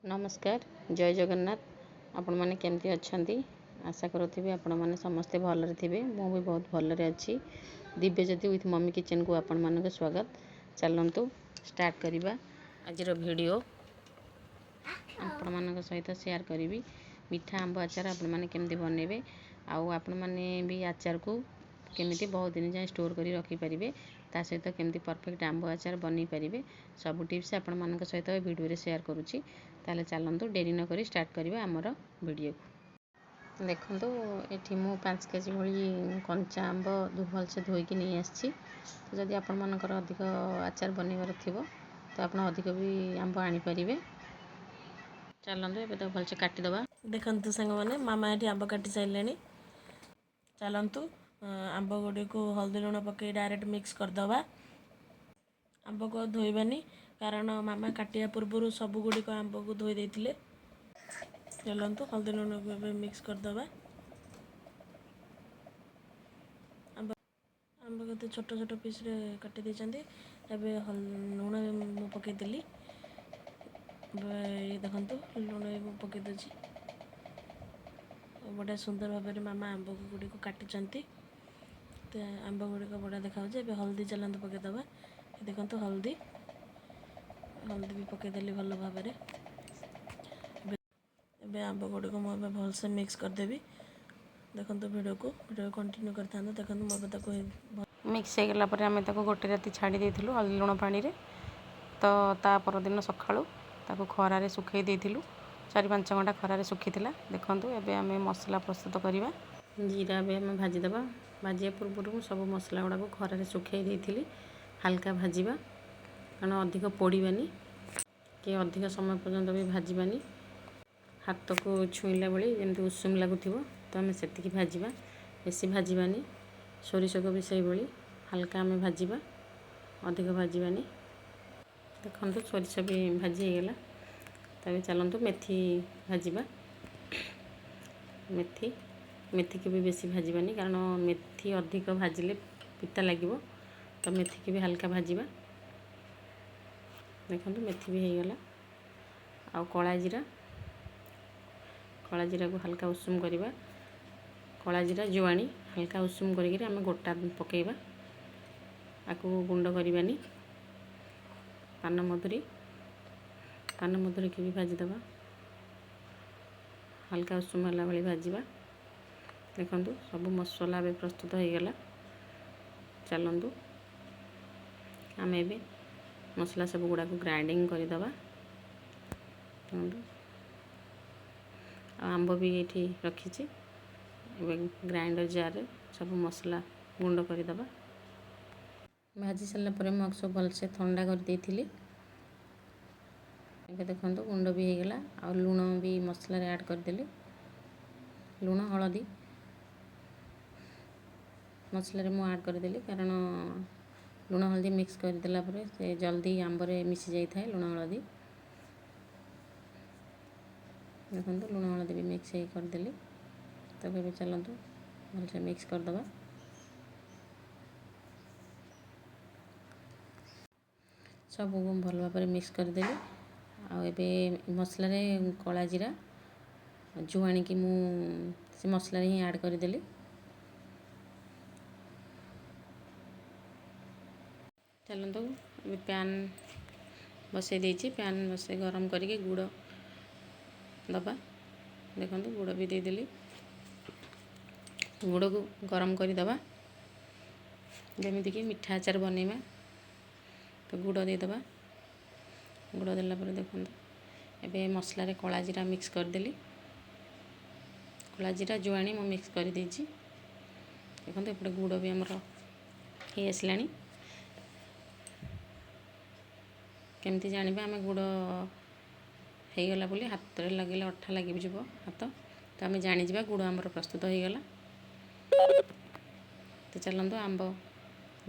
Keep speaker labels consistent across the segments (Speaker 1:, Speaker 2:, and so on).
Speaker 1: ନମସ୍କାର, ଜୟ ଜଗନ୍ନାଥ। ଆପଣମାନେ କେମିତି ଅଛନ୍ତି? ଆଶା କରୁଥିବି ଆପଣମାନେ ସମସ୍ତେ ଭଲରେ ଥିବେ। ମୁଁ ବି ବହୁତ ଭଲରେ ଅଛି। ଦିବ୍ୟଜ୍ୟୋତି ୱିଥ୍ ମମି କିଚେନ୍କୁ ଆପଣମାନଙ୍କୁ ସ୍ୱାଗତ। ଚାଲନ୍ତୁ ଷ୍ଟାର୍ଟ କରିବା ଆଜିର ଭିଡ଼ିଓ। ଆପଣମାନଙ୍କ ସହିତ ସେୟାର କରିବି ମିଠା ଆମ୍ବ ଆଚାର ଆପଣମାନେ କେମିତି ବନେଇବେ, ଆଉ ଆପଣମାନେ ବି ଆଚାରକୁ କେମିତି ବହୁତ ଦିନ ଯାଏଁ ଷ୍ଟୋର୍ କରି ରଖିପାରିବେ, ତା ସହିତ କେମିତି ପରଫେକ୍ଟ ଆମ୍ବ ଆଚାର ବନେଇ ପାରିବେ, ସବୁ ଟିପ୍ସ ଆପଣମାନଙ୍କ ସହିତ ଏ ଭିଡ଼ିଓରେ ସେୟାର କରୁଛି। ତାହେଲେ ଚାଲନ୍ତୁ ଡେରି ନକରି ଷ୍ଟାର୍ଟ କରିବା ଆମର ଭିଡ଼ିଓକୁ। ଦେଖନ୍ତୁ, ଏଠି ମୁଁ 5 କେଜି ଭଳି କଞ୍ଚା ଆମ୍ବ ଭଲସେ ଧୋଇକି ନେଇ ଆସିଛି। ତ ଯଦି ଆପଣମାନଙ୍କର ଅଧିକ ଆଚାର ବନେଇବାର ଥିବ ତ ଆପଣ ଅଧିକ ବି ଆମ୍ବ ଆଣିପାରିବେ। ଚାଲନ୍ତୁ ଏବେ ତାକୁ ଭଲସେ କାଟିଦେବା।
Speaker 2: ଦେଖନ୍ତୁ ସାଙ୍ଗମାନେ, ମାମା ଏଠି ଆମ୍ବ କାଟି ସାରିଲେଣି। ଚାଲନ୍ତୁ ଆମ୍ବ ଗୁଡ଼ିକୁ ହଳଦୀ ଲୁଣ ପକାଇ ଡାଇରେକ୍ଟ ମିକ୍ସ କରିଦେବା। ଆମ୍ବକୁ ଆଉ ଧୋଇବାନି, କାରଣ ମାମା କାଟିବା ପୂର୍ବରୁ ସବୁ ଗୁଡ଼ିକ ଆମ୍ବକୁ ଧୋଇ ଦେଇଥିଲେ। ଚାଲନ୍ତୁ ହଳଦୀ ଲୁଣକୁ ଏବେ ମିକ୍ସ କରିଦେବା। ଆମ୍ବ କେତେ ଛୋଟ ଛୋଟ ପିସ୍ରେ କାଟି ଦେଇଛନ୍ତି। ଏବେ ଲୁଣ ମୁଁ ପକାଇଦେଲି। ଏବେ ଦେଖନ୍ତୁ, ଲୁଣ ବି ମୁଁ ପକାଇ ଦେଉଛି। ବଢ଼ିଆ ସୁନ୍ଦର ଭାବରେ ମାମା ଆମ୍ବ ଗୁଡ଼ିକୁ କାଟିଛନ୍ତି। ତ ଆମ୍ବ ଗୁଡ଼ିକ ବଢ଼ିଆ ଦେଖାଯାଉଛି। ଏବେ ହଳଦୀ ଚାଲନ୍ତୁ ପକାଇଦେବା। ଦେଖନ୍ତୁ, ହଳଦୀ ବି ପକାଇଦେଲି ଭଲ ଭାବରେ। ଏବେ ଆମ୍ବ ଗୁଡ଼ିକୁ ମୁଁ ଏବେ ଭଲସେ ମିକ୍ସ କରିଦେବି। ଦେଖନ୍ତୁ, ଭିଡ଼ିଓ କଣ୍ଟିନ୍ୟୁ କରିଥାନ୍ତୁ। ଦେଖନ୍ତୁ, ମୁଁ ଏବେ ତାକୁ
Speaker 1: ମିକ୍ସ ହେଇଗଲା ପରେ ଆମେ ତାକୁ ଗୋଟେ ରାତି ଛାଡ଼ି ଦେଇଥିଲୁ ହଳଦୀ ଲୁଣ ପାଣିରେ। ତ ତା ପରଦିନ ସକାଳୁ ତାକୁ ଖରାରେ ଶୁଖାଇ ଦେଇଥିଲୁ। 4-5 ଘଣ୍ଟା ଖରାରେ ଶୁଖିଥିଲା। ଦେଖନ୍ତୁ, ଏବେ ଆମେ ମସଲା ପ୍ରସ୍ତୁତ କରିବା। ଜିରା ଏବେ ଆମେ ଭାଜିଦେବା। ଭାଜିବା ପୂର୍ବରୁ ମୁଁ ସବୁ ମସଲା ଗୁଡ଼ାକୁ ଖରାରେ ଶୁଖାଇ ଦେଇଥିଲି। ହାଲକା ଭାଜିବା, କାରଣ ଅଧିକ ପୋଡ଼ିବାନି କି ଅଧିକ ସମୟ ପର୍ଯ୍ୟନ୍ତ ବି ଭାଜିବାନି। ହାତକୁ ଛୁଇଁଲା ଭଳି ଯେମିତି ଉଷୁମ ଲାଗୁଥିବ, ତ ଆମେ ସେତିକି ଭାଜିବା, ବେଶୀ ଭାଜିବାନି। ସୋରିଷକୁ ବି ସେଇଭଳି ହାଲକା ଆମେ ଭାଜିବା, ଅଧିକ ଭାଜିବାନି। ଦେଖନ୍ତୁ, ସୋରିଷ ବି ଭାଜି ହେଇଗଲା। ତାପରେ ଚାଲନ୍ତୁ ମେଥି ଭାଜିବା। ମେଥିକି ବି ବେଶୀ ଭାଜିବାନି, କାରଣ ମେଥି ଅଧିକ ଭାଜିଲେ ପିତା ଲାଗିବ। ତ ମେଥିକି ବି ହାଲକା ଭାଜିବା। ଦେଖନ୍ତୁ, ମେଥି ବି ହେଇଗଲା। ଆଉ କଳା ଜିରା, କଳା ଜିରାକୁ ହାଲକା ଉଷୁମ କରିବା। କଳା ଜିରା, ଜୁଆଣି ହାଲକା ଉଷୁମ କରିକିରି ଆମେ ଗୋଟା ପକାଇବା, ଆକୁ ଗୁଣ୍ଡ କରିବାନି। ପାନମଧୁରୀ, ପାନମଧୁରୀକି ବି ଭାଜିଦେବା। ହାଲକା ଉଷୁମ ହେଲା ଭଳି ଭାଜିବା। ଦେଖନ୍ତୁ, ସବୁ ମସଲା ଏବେ ପ୍ରସ୍ତୁତ ହେଇଗଲା। ଚାଲନ୍ତୁ ଆମେ ଏବେ ମସଲା ସବୁ ଗୁଡ଼ାକୁ ଗ୍ରାଇଣ୍ଡିଙ୍ଗ କରିଦେବା। ଦେଖନ୍ତୁ, ଆଉ ଆମ୍ବ ବି ଏଇଠି ରଖିଛି। ଏବେ ଗ୍ରାଇଣ୍ଡର ଜାର୍ରେ ସବୁ ମସଲା ଗୁଣ୍ଡ କରିଦେବା। ଭାଜି ସାରିଲା ପରେ ମୁଁ ସବୁ ଭଲସେ ଥଣ୍ଡା କରିଦେଇଥିଲି। ଏବେ ଦେଖନ୍ତୁ, ଗୁଣ୍ଡ ବି ହେଇଗଲା ଆଉ ଲୁଣ ବି ମସଲାରେ ଆଡ଼୍ କରିଦେଲି। ଲୁଣ ହଳଦୀ ମସଲାରେ ମୁଁ ଆଡ଼୍ କରିଦେଲି, କାରଣ ଲୁଣ ହଳଦୀ ମିକ୍ସ କରିଦେଲା ପରେ ସେ ଜଲ୍ଦି ଆମ୍ବରେ ମିଶି ଯାଇଥାଏ ଲୁଣ ହଳଦୀ। ଦେଖନ୍ତୁ, ଲୁଣ ହଳଦୀ ବି ମିକ୍ସ ହେଇ କରିଦେଲି। ତାକୁ ଏବେ ଚାଲନ୍ତୁ ଭଲସେ ମିକ୍ସ କରିଦେବା। ସବୁ ଭଲ ଭାବରେ ମିକ୍ସ କରିଦେଲି। ଆଉ ଏବେ ମସଲାରେ କଳା ଜିରା, ଜୁଆଣିକି ମୁଁ ସେ ମସଲାରେ ହିଁ ଆଡ଼୍ କରିଦେଲି। ଚାଲନ୍ତୁ, ଏବେ ପ୍ୟାନ୍ ବସାଇ ଦେଇଛି। ପ୍ୟାନ୍ ବସାଇ ଗରମ କରିକି ଗୁଡ଼ ଦେବା। ଦେଖନ୍ତୁ, ଗୁଡ଼ ବି ଦେଇଦେଲି। ଗୁଡ଼କୁ ଗରମ କରିଦେବା, ଯେମିତିକି ମିଠା ଆଚାର ବନେଇବା। ତ ଗୁଡ଼ ଦେଇଦେବା। ଗୁଡ଼ ଦେଲା ପରେ ଦେଖନ୍ତୁ, ଏବେ ମସଲାରେ କଳା ଜିରା ମିକ୍ସ କରିଦେଲି। କଳା ଜିରା, ଜୁଆଣି ମୁଁ ମିକ୍ସ କରିଦେଇଛି। ଦେଖନ୍ତୁ, ଏପଟେ ଗୁଡ଼ ବି ଆମର ହେଇ ଆସିଲାଣି। କେମିତି ଜାଣିବା ଆମେ ଗୁଡ଼ ହେଇଗଲା ବୋଲି? ହାତରେ ଲଗେଇଲେ ଅଠା ଲାଗିଯିବ ହାତ, ତ ଆମେ ଜାଣିଯିବା ଗୁଡ଼ ଆମର ପ୍ରସ୍ତୁତ ହେଇଗଲା। ତ ଚାଲନ୍ତୁ, ଆମ୍ବ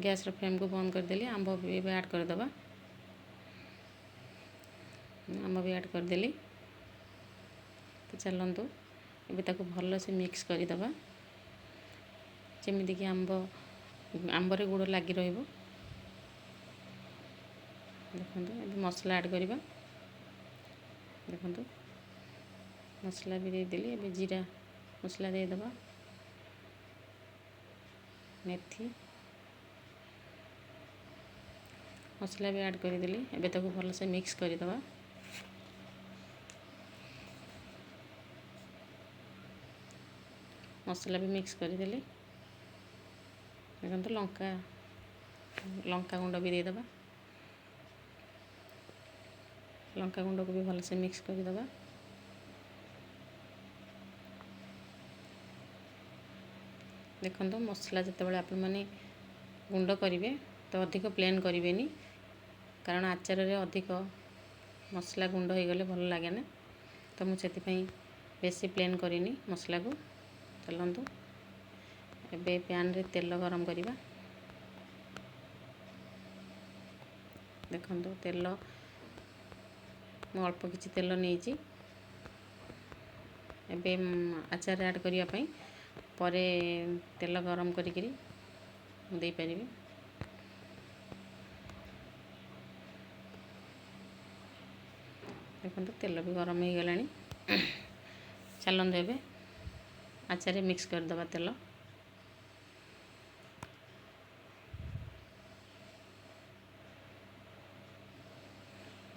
Speaker 1: ଗ୍ୟାସ୍ର ଫ୍ଲେମ୍କୁ ବନ୍ଦ କରିଦେଲି। ଆମ୍ବ ବି ଏବେ ଆଡ଼୍ କରିଦେବା। ଆମ୍ବ ବି ଆଡ଼୍ କରିଦେଲି। ତ ଚାଲନ୍ତୁ ଏବେ ତାକୁ ଭଲସେ ମିକ୍ସ କରିଦେବା, ଯେମିତିକି ଆମ୍ବରେ ଗୁଡ଼ ଲାଗି ରହିବ। ଦେଖନ୍ତୁ, ଏବେ ମସଲା ଆଡ଼୍ କରିବା। ଦେଖନ୍ତୁ, ମସଲା ବି ଦେଇଦେଲି। ଏବେ ଜିରା ମସଲା ଦେଇଦେବା, ମେଥି ମସଲା ବି ଆଡ଼୍ କରିଦେଲି। ଏବେ ତାକୁ ଭଲସେ ମିକ୍ସ କରିଦେବା। ମସଲା ବି ମିକ୍ସ କରିଦେଲି। ଦେଖନ୍ତୁ, ଲଙ୍କା ଗୁଣ୍ଡ ବି ଦେଇଦେବା। ଲଙ୍କା ଗୁଣ୍ଡକୁ ବି ଭଲସେ ମିକ୍ସ କରିଦେବା। ଦେଖନ୍ତୁ, ମସଲା ଯେତେବେଳେ ଆପଣମାନେ ଗୁଣ୍ଡ କରିବେ ତ ଅଧିକ ପ୍ଲେନ୍ କରିବେନି, କାରଣ ଆଚାରରେ ଅଧିକ ମସଲା ଗୁଣ୍ଡ ହେଇଗଲେ ଭଲ ଲାଗେ ନା। ତ ମୁଁ ସେଥିପାଇଁ ବେଶୀ ପ୍ଲେନ୍ କରିନି ମସଲାକୁ। ଚାଲନ୍ତୁ, ଏବେ ପ୍ୟାନ୍ରେ ତେଲ ଗରମ କରିବା। ଦେଖନ୍ତୁ, ତେଲ ମୁଁ ଅଳ୍ପ କିଛି ତେଲ ନେଇଛି ଏବେ ଆଚାର ଆଡ଼୍ କରିବା ପାଇଁ। ପରେ ତେଲ ଗରମ କରିକିରି ମୁଁ ଦେଇପାରିବି। ଦେଖନ୍ତୁ, ତେଲ ବି ଗରମ ହେଇଗଲାଣି। ଚାଲନ୍ତୁ, ଏବେ ଆଚାରରେ ମିକ୍ସ କରିଦେବା ତେଲ।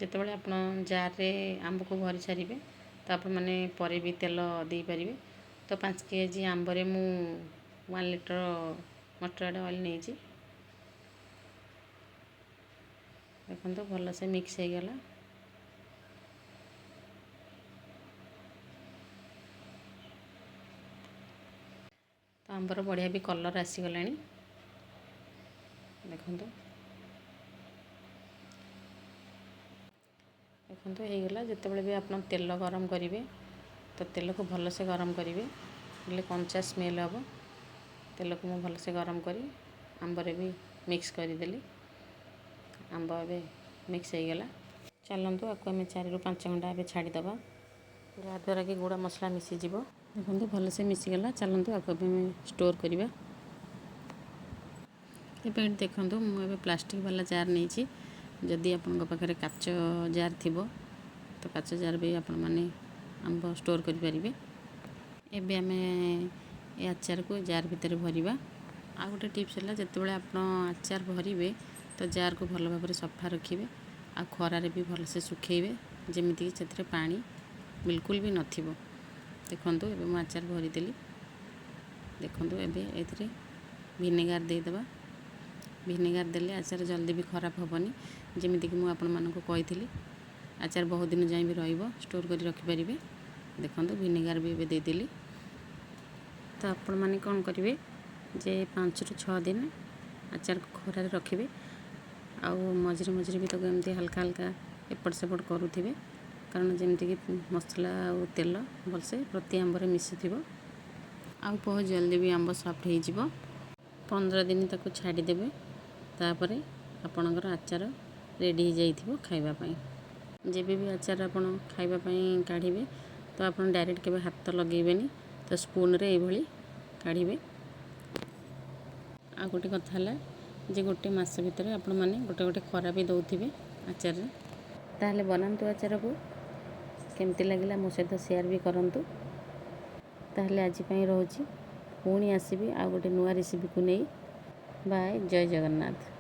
Speaker 1: ଯେତେବେଳେ ଆପଣ ଜାର୍ରେ ଆମ୍ବକୁ ଭରି ସାରିବେ, ତ ଆପଣମାନେ ପରେ ବି ତେଲ ଦେଇପାରିବେ। ତ 5 କେଜି ଆମ୍ବରେ ମୁଁ 1 ଲିଟର ମଷ୍ଟର୍ଡ଼ ଅଏଲ୍ ନେଇଛି। ଦେଖନ୍ତୁ, ଭଲସେ ମିକ୍ସ ହେଇଗଲା। ତ ଆମ୍ବର ବଢ଼ିଆ ବି କଲର୍ ଆସିଗଲାଣି। ଦେଖନ୍ତୁ, ଦେଖନ୍ତୁ, ହେଇଗଲା। ଯେତେବେଳେ ବି ଆପଣ ତେଲ ଗରମ କରିବେ, ତ ତେଲକୁ ଭଲସେ ଗରମ କରିବେ, ହେଲେ କଞ୍ଚା ସ୍ମେଲ୍ ହେବ। ତେଲକୁ ମୁଁ ଭଲସେ ଗରମ କରି ଆମ୍ବରେ ବି ମିକ୍ସ କରିଦେଲି। ଆମ୍ବ ଏବେ ମିକ୍ସ ହେଇଗଲା। ଚାଲନ୍ତୁ, ଆକୁ ଆମେ 4ରୁ 5 ଘଣ୍ଟା ଏବେ ଛାଡ଼ିଦେବା, ଯାହାଦ୍ୱାରା କି ଗୁଡ଼ ମସଲା ମିଶିଯିବ। ଦେଖନ୍ତୁ, ଭଲସେ ମିଶିଗଲା। ଚାଲନ୍ତୁ, ଆକୁ ଏବେ ଆମେ ଷ୍ଟୋର୍ କରିବା। ଏବେ ଏଠି ଦେଖନ୍ତୁ, ମୁଁ ଏବେ ପ୍ଲାଷ୍ଟିକ୍ ବାଲା ଜାର୍ ନେଇଛି। ଯଦି ଆପଣଙ୍କ ପାଖରେ କାଚ ଜାର୍ ଥିବ, ତ କାଚ ଜାର୍ ବି ଆପଣମାନେ ଆମ୍ବ ଷ୍ଟୋର୍ କରିପାରିବେ। ଏବେ ଆମେ ଏ ଆଚାରକୁ ଜାର୍ ଭିତରେ ଭରିବା। ଆଉ ଗୋଟେ ଟିପ୍ସ ହେଲା, ଯେତେବେଳେ ଆପଣ ଆଚାର ଭରିବେ, ତ ଜାର୍କୁ ଭଲ ଭାବରେ ସଫା ରଖିବେ ଆଉ ଖରାରେ ବି ଭଲସେ ଶୁଖେଇବେ, ଯେମିତିକି ସେଥିରେ ପାଣି ବିଲକୁଲ ବି ନଥିବ। ଦେଖନ୍ତୁ, ଏବେ ମୁଁ ଆଚାର ଭରିଦେଲି। ଦେଖନ୍ତୁ, ଏବେ ଏଥିରେ ଭିନେଗାର ଦେଇଦେବା। ଭିନେଗାର ଦେଲେ ଆଚାର ଜଲ୍ଦି ବି ଖରାପ ହେବନି। ଯେମିତିକି ମୁଁ ଆପଣମାନଙ୍କୁ କହିଥିଲି, ଆଚାର ବହୁତ ଦିନ ଯାଏଁ ବି ରହିବ, ଷ୍ଟୋର୍ କରି ରଖିପାରିବେ। ଦେଖନ୍ତୁ, ଭିନେଗାର ବି ଏବେ ଦେଇଦେଲି। ତ ଆପଣମାନେ କ'ଣ କରିବେ ଯେ 5ରୁ 6 ଦିନ ଆଚାରକୁ ଖରାରେ ରଖିବେ ଆଉ ମଝିରେ ମଝିରେ ବି ତାକୁ ଏମିତି ହାଲକା ହାଲକା ଏପଟ ସେପଟ କରୁଥିବେ, କାରଣ ଯେମିତିକି ମସଲା ଆଉ ତେଲ ଭଲସେ ପ୍ରତି ଆମ୍ବରେ ମିଶିଥିବ ଆଉ ବହୁତ ଜଲ୍ଦି ବି ଆମ୍ବ ସଫ୍ଟ ହେଇଯିବ। 15 ଦିନ ତାକୁ ଛାଡ଼ିଦେବେ, ତାପରେ ଆପଣଙ୍କର ଆଚାର ରେଡ଼ି ହେଇଯାଇଥିବ ଖାଇବା ପାଇଁ। ଯେବେ ବି ଆଚାର ଆପଣ ଖାଇବା ପାଇଁ କାଢ଼ିବେ, ତ ଆପଣ ଡାଇରେକ୍ଟ କେବେ ହାତ ଲଗେଇବେନି, ତ ସ୍ପୁନରେ ଏଇଭଳି କାଢ଼ିବେ। ଆଉ ଗୋଟେ କଥା ହେଲା ଯେ ଗୋଟେ ମାସ ଭିତରେ ଆପଣମାନେ ଗୋଟେ ଗୋଟେ ଖରା ବି ଦେଉଥିବେ ଆଚାରରେ। ତାହେଲେ ବନାନ୍ତୁ ଆଚାରକୁ, କେମିତି ଲାଗିଲା ମୋ ସହିତ ସେୟାର ବି କରନ୍ତୁ। ତାହେଲେ ଆଜି ପାଇଁ ରହୁଛି। ପୁଣି ଆସିବି ଆଉ ଗୋଟେ ନୂଆ ରେସିପିକୁ ନେଇ। ବାଏ, ଜୟ ଜଗନ୍ନାଥ।